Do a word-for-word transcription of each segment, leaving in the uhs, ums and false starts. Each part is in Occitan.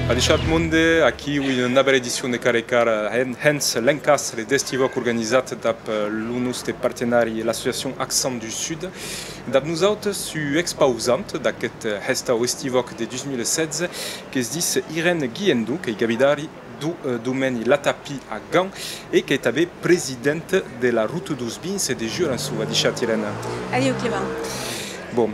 Adishatz monde, aquiu una navèra edicion de Cara e Cara, hen-, hens l'encastre d'Estivòc organizat dab, eh, lo noste partenari, l'associacion Accent du Sud. Dab nosautes, un expausant d'aqueth, eh, hestau Estivòc de dus mila setze, que's ditz Irène Guiendou, qu'ei gabidari deu, eh, domeni Latapí a Gand e qu'ei tanben presidenta de la Rota deus Vins de Jurançon. Adishatz, Irène. Adiu, Clément. Bon,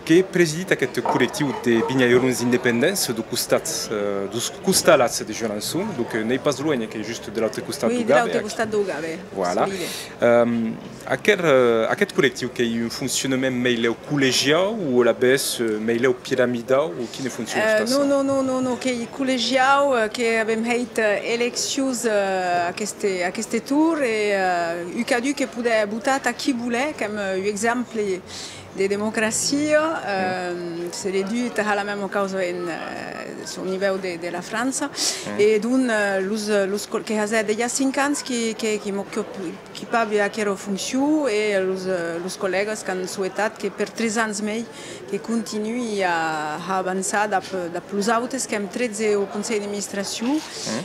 que presiditz aqueth collectiu de vinhairons independents deu costat, eh, deus costalats de Jurançon, donc, eh, n'ei pas luenh, qu'ei just de l'autre costat deu Gave. Oui, de l'autre costat deu Gave. Voilà. Solide. Ehm, aqueth, eh, aqueth collectiu qu'ei un foncionament meilèu collegiau o alavetz, eh, meilèu piramidau o quina foncion? Eh, non, non, non, non, non, qu'ei collegiau, eh, que avem hèit, eh, eleccions, eh, aqueste, aqueste torn e, eh, un cadun que podè votar tà qui volè, qu'èm, eh, un exemple de democracia, eh, se le du tà har la mèma causa en, eh, son nivèu de, de la França. E donc, eh, los, los col-, que hasè dejà cinc ans que, que, que m'ocupi-, ocupavi aquera foncion e los, eh, los collègas qu'an soetat que per tres ans mei que continui a, a avançar dab, dab los autes, qu'èm tretze au conselh d'administracion,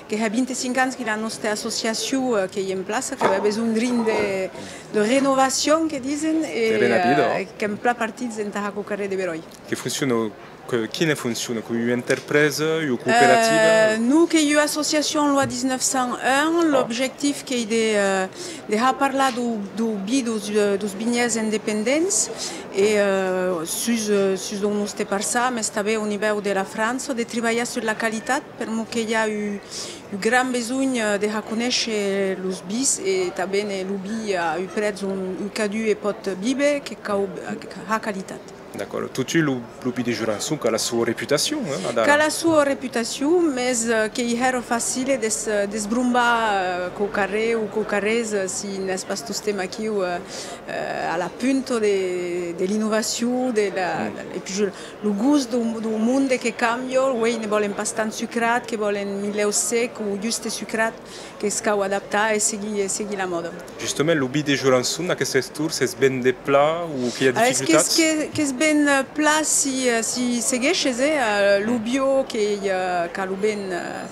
que hè vint-e-cinc ans que la nosta associacion, eh, qu'ei en plaça, qu'avè besonh drin de, de renovacion, que disen, e, eh, qu'èm plan partits entà aquò carrèr de beròi. Que fonciona, que, quina fonciona? Coma ua enterpresa, ua cooperativa? Eh, non, qu'ei ua associacion loi dix-neuf cent un, l'objectif qu'ei de, eh, de har parlar deu, deu vin deus, eh, deus vinhèrs independents, e, eh, sus, eh, sus deu noste parçan, mes tanben au nivèu de la França, de tribalhar sus la qualitat, per'mor que i a un, un gran besonh, eh, de har conéisher los vins e tanben, eh, lo vin a un prètz on, on cadun e pòt víver, que cau, eh, har qualitat. D'acòrd. Totun lo, lo vin de Jurançon qu'a la soa reputacion, eh, adara. Qu'a la soa reputacion, mes, eh, qu'ei hèra facile des-, desbrombar, eh, quauquarren o quauquarrés, eh, si n'ès pas tostemps aquiu, eh, eh, a la punta de, de l'innovacion, de la, e puish lo gust deu, deu monde que cambia, uei ne vòlen pas tant sucrat, que vòlen meilèu sec o juste sucrat, que's cau adaptar e seguir, e seguir la mòda. Justament, lo vin de Jurançon, aqueste torn, s'es ben de plan o que i a dificultats? Que's, que, que's ben, eh, plan si, eh, si segueishes, eh, eh, lo bio que i a, cau ben, eh,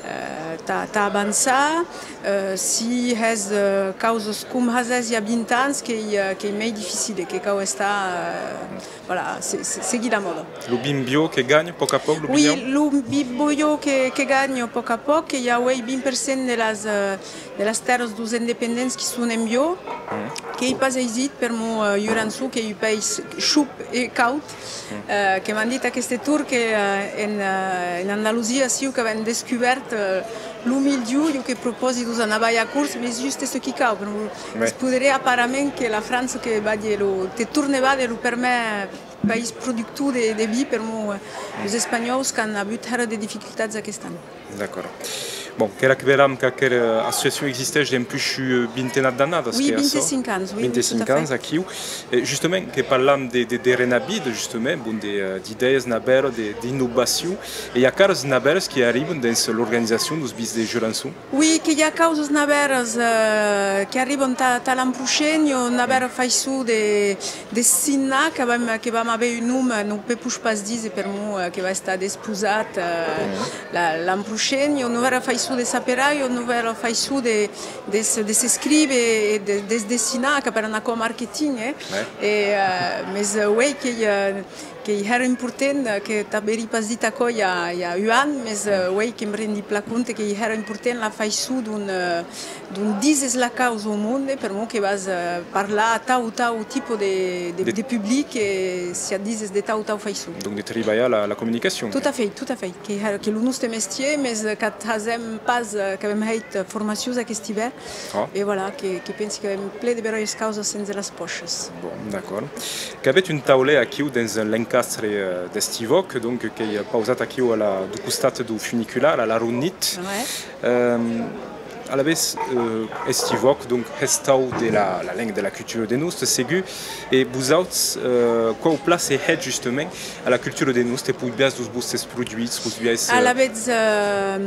eh, tà, tà avançar, eh, si hès, eh, causas com hasès i a vint ans, qu'ei, eh, qu'ei mei dificile, que cau estar, eh, voilà, se-, se-, seguir la mòda. Lo vin bio que ganha a pauc a pauc, lo vin? Oui, lo vin bio que, que ganha a pauc a pauc, que i a uei vint per cent de las, eh, de las tèrras deus independents qui son en bio, qu'ei pas aisit per'mor, eh, Jurançon, qu'ei un país chop e caud, eh, que m'an dit aqueste torn que, eh, en, eh, en Andalusia, aciu qu'avèm descubèrt, eh, lo mildiu, jo que propòsi deus anar balhar cors, mes juste çò qui cau, per'mor es poderé aparament que la França que balhe lo, te torne vàder lo permèr país productor de, de vin, per'mor, eh, los espanhòus qu'an avut hèra de dificultats aquest an. D'acòrd. Bon, que rapèlam qu'aquera associacion existeish dempuish ua vintenat d'annadas. Oui, vint-e-cinc ans, oui, oui, tot a fait. Vint-e-cinc ans, aquiu. E justament, que parlam de, de, de renavida, justament, bon, de, eh, d'idèas navèras, de, d'innovacion. E i a caras navèras qui arriban dens l'organizacion deus vins de Jurançon? Oui, que i a causas navèras, eh, qu'arriban tà, tà l'an prochain, ua navèra faiçon de, de signar, que vam, que vam aver un nom, eh, non pe-, puish pas díser per'mor, eh, que va estar desposat, eh, la, l'an prochain, ua navèra faiçon de s'aperar, ua navèra faiçon de, de s-, de s'escríver e de, de dessinar, qu'apèran aquò marketing, eh? E, eh, mes, eh, uei que, eh, qu'ei hèra important, eh, que t'averí pas dit aquò i a, i a un an, mes, eh, uei que'm rendi plan compte qu'ei hèra important la faiçon dont, eh, dont dises la causa au monde, per'mor que vas, eh, parlar a tau o tau tipo de, de, de public, e si ac dises de tau o tau faiçon. Donc de tribalhar la, la comunicacion. Tot a fait, tot a fait. Qu'ei hèra, qu'ei lo noste mestier, mes, eh, qu'ac hasem pas, eh, qu'avem hèit formacions aqueste ivèrn, e voilà, que, que pensi qu'avem plen de beròias causas hens las pòchas. Bon, d'acòrd. Qu'avetz un taulèr aquiu dens l'encastre, eh, d'Estivòc, donc, qu'ei pausat aquiu a la, deu costat deu funicular, a la Ronit. Ehm, alavetz, eh, Estivòc, donc, hestau de la, la lenga, de la cultura de noste, segur. E vosauts, eh, quau plan se hètz justament a la cultura de noste, puish biais deus vòstes produits, puish biais, eh... Alavetz, eh,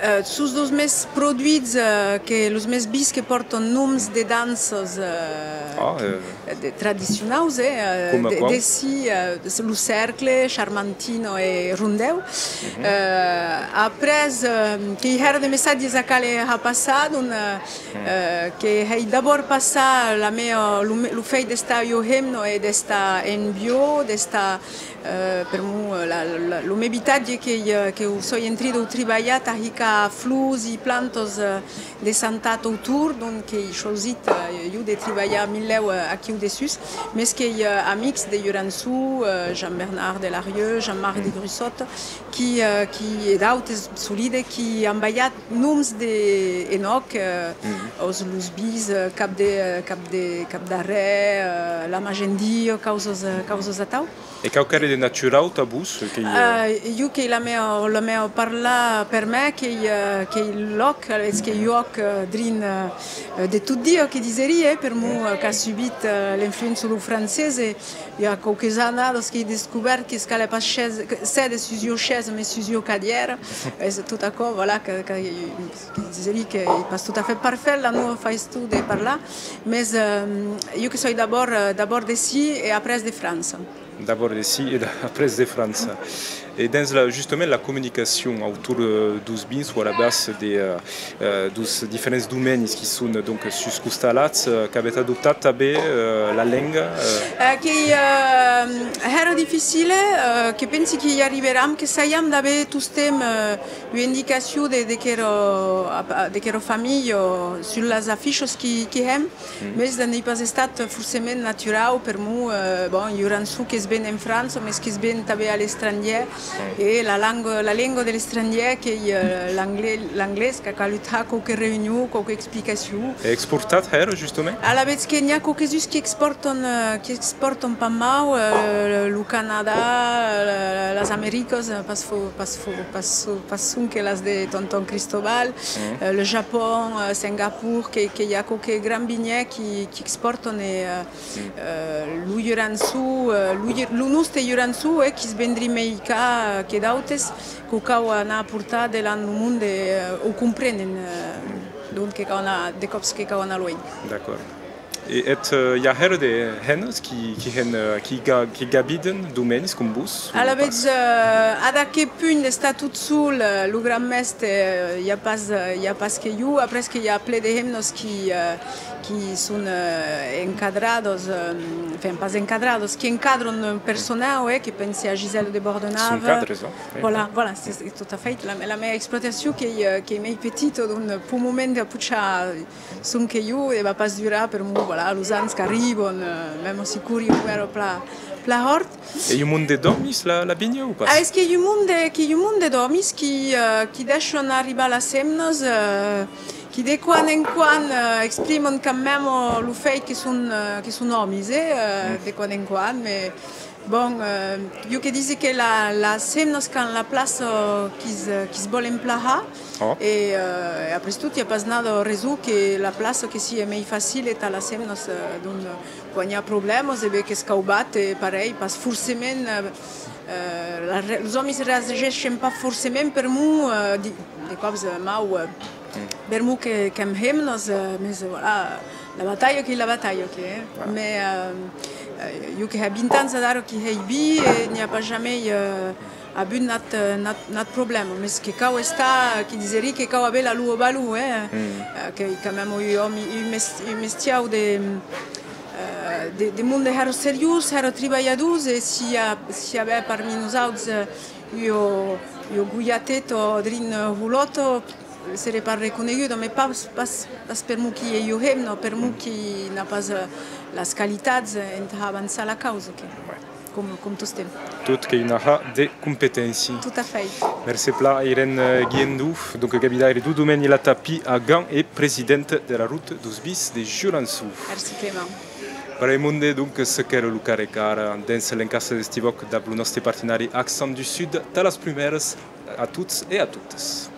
eh, sus deus mès produits, eh, que los mès vins que pòrtan noms de danças, eh, Ah, eh. De tradicionaus, eh, eh, Coma de, quau? De si, eh, lo Cercle, Charmantina e Rondèu. Mhm. Eh, après, eh, qu'ei hèra de messatges a caler har passar, donc, eh, eh, que hèi d'abòrd passar la mea, lo me-, lo fèit d'estar ua hemna e d'estar en biò, d'estar, eh, per'mor, eh, la, la, lo me vitatge qu'ei, eh, que soi en trin de tribalhar tà hicar flors e plantas, eh, de santat autorn, donc qu'èi chosit, eh, jo de tribalhar milhèu, eh, aquiu dessús, mes qu'èi, eh, amics de Jurançon, eh, Jean-Bernard Delarieux, Jean-Marc de Grussotte, qui, eh, qui, e d'autes solide, qui an balhat noms de, en òc, eh, aus los vins, eh, cap de, eh, cap de, cap d'arrèr, eh, la Magendie, causas, eh, causas atau. E quauquarren de naturau tà vos, qu'ei, eh? Eh, jo qu'ei la mea, la mea parla per me, qu'ei, eh, qu'ei l'òc, alavetz qu'ei òc, eh, drin, eh, de tot dia, que diserí, eh, per'mor, eh, qu'a subit, eh, l'influença deu francés, e i a quauques annadas qu'èi descobèrt que's calè pas sèder, que, sèder sus ua chaise, mes sus ua cadièra. Es tot aquò, voilà, que, que, que diserí qu'ei pas tot a fèt parfèit la noa faiçon de parlar, mes, eh, jo que soi d'abòrd, eh, d'abòrd d'aicí e après de França. D'abòrd d'aicí e d-, après de França. E dens la, justament, la comunicacion autorn, eh, deus vins o alavetz de, eh, eh, deus diferents domènis qui son, donc, suscostalats, eh, qu'avètz adoptat tanben, eh, la lenga, eh? Eh, qu'ei, eh, hèra dificile, eh, que pensi que i arriberam, qu'essaiam d'aver tostemps, eh, ua indicacion de, de quera, de quera familha sus las afichas qui, qui hèm. Mes n'ei pas estat forcement naturau per'mor, eh, bon, Jurançon que's ven en França, mes que's ven tanben a l'estrangièr, e la lenga, la lenga de l'estrangièr qu'ei, eh, l'anglés, l'anglés, qu'a calut har quauque reünion, quauque explicacion. E exportat hèra, justament? Alavetz que n'i a quauques uns qui exportan, eh, qui exportan pas mau, eh, lo Canadà, eh, las Americas, eh, pas fo-, pas fo-, pas so-, pas sonque las de Tonton Cristobal, eh, le Japon, eh, Singapor, que, que i a quauque gran vinhèr qui, qui exportan e, eh, eh, lo Jurançon, eh, lo Ju-, lo noste Jurançon, eh, qui's vendrí mei car, eh, que d'autes, que'u cau anar portar delant lo monde, eh, o comprenen, eh, donc que cau anar, de còps que cau anar luenh. D'acòrd. E eth, eh, i a hèra de hemnas qui, qui hèn, eh, qui ga-, qui gabiden domènis com vos? Alavetz, eh, ad aqueth punt d'estar tot sol, eh, lo gran mèste, eh, i a pas, eh, i a pas que jo, après que i a plen de hemnas qui, eh, qui son, eh, encadradas, eh, enfin, pas encadradas, qui encadran un personau, eh, que pensi a Gisèle de Bordenave. Son cadres, eh? Voilà, voilà, c'est, c'est tout à fait. La, la mea explotacion qu'ei, eh, qu'ei mei petita, donc, peu moment de puchar sonque jo, e va pas durar per'mor, voilà, los ans qu'arriban, eh, mèma si cori enqüèra pla, pla hòrt. E un monde d'òmis, la, la vinha, o pas? Ah, es que un monde, que un monde d'òmis qui, eh, qui dèishan arribar las hemnas, eh, qui de quan en quan, eh, expriman quand même, eh, lo fèit que son, eh, que son òmis, eh, eh, de quan en quan, mes Bon, eh, jo que disi que la, las hemnas qu'an la plaça qui's, qui's vòlen plajar, e, eh, e après tot, i a pas nada rason que la plaça que sia mei facile tà las hemnas, eh, donc, eh, quan i a problèmas, e ben que's cau bàter, parelh, pas forcement, eh, eh, la re-, los òmis reageissen pas forcement per'mor, eh, di-, de còps, eh, mau, eh, per'mor que, qu'èm hemnas, eh, mes, voilà, la batalha qu'ei la batalha, que, eh. Mes, eh, eh, jo que hè vint ans adara qui hèi vin, e n'i a pas jamei, eh, avut nat, eh, nat, nat problèma, mes que cau estar, qui diserí que cau aver la lor valor, eh. Eh, qu'ei quand même un òmi, un mes-, un mestiau de, eh, de, de monde hèra seriós, hèra tribalhadors, e si i a, si i avè parmi nosauts, eh, ua, ua golhateta o drin, eh, holòta, seré pas reconeguda, mes pas, pas, pas per'mor qui ei ua hemna, per'mor qui n'a pas, eh, las qualitats, eh, entà avançar la causa, que, com, com tostemps. Tot qu'ei un ahar de competéncia. Tot a fèit. Mercé plan, Irène, eh, Guiendou, donc gabidaire deu domeni La Tapie a Gand e presidenta de la Rota deus Vins de Jurançon. Merci Clément. Pareil monde, donc, çò qu'èra lo Carré Car, dens l'encastre d'Estivòc dab lo nòste partenari Accents du Sud, tà las prumèras, a tots e a totas.